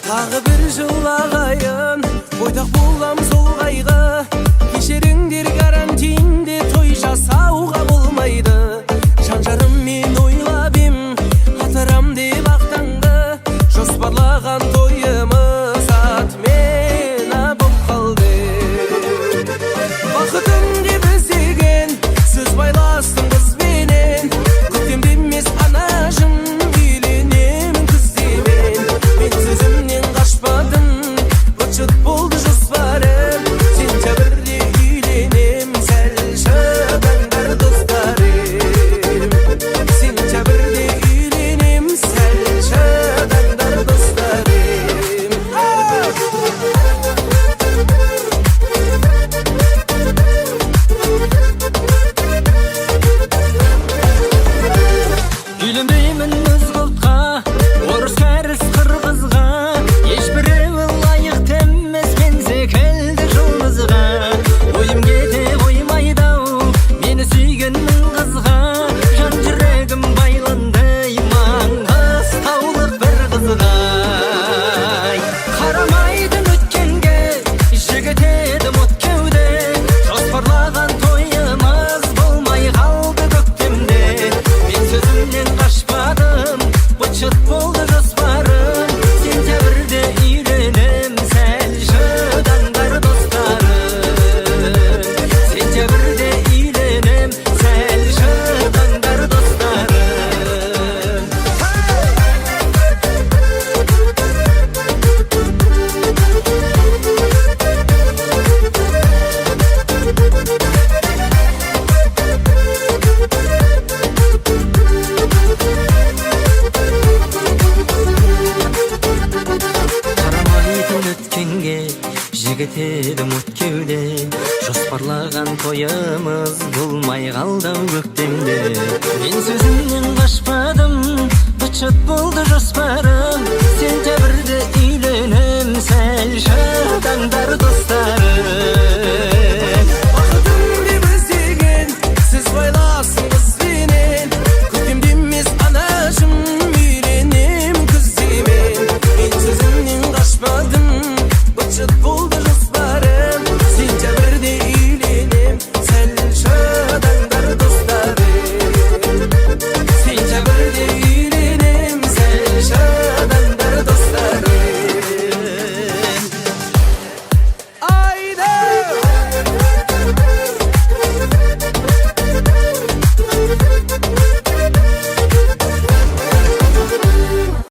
Тағы бір жыл, ағайын, бойдақ болам, сол қайғы. Кешіріңдер, карантинде той жасауға болмайды. Жан жарыммен ойлап ем, атырам деп ақтаңды. Жоспарлаған тойымыз отмена боп қалды. Бақытым деп іздеген, сөз байластым қызбенен. Көктемде емес, анашым, үйленемін күзде мен. Мен сөзімнен қашпадым, быт болды жоспарым. Сентябрьде үйленем, сәл шыдаңдар, достарым. Сентябрьде үйленем, сәл шыдаңдар, достарым. Үйленбеймін ызғұлтқа, орыс, кәріс, қырғызға. Ешбіреуі лайықты емес мен секілді жұлдызға. Ойым кете қоймайды ау мені сүйген мың қызға. Жан жүрегім байланды маңғыстаулық бір қызға. Қарамайтын өткенге, жігіт едім от кеуде. Жоспарлаған тойымыз болмай қалды көктемде. Мен сөзімнен қашпадым, быт болды жоспарым. Сентябрьде үйленем, сәл шыдаңдар, достарым. Сентябрьде үйленем, сәл шыдаңдар, достарым. Қарамайтын өткенге, жігіт едім от кеуде. Жоспарлаған тойымыз болмай қалды ау көктемде. Мен сөзімнен қашпадым, быт болды жоспарым.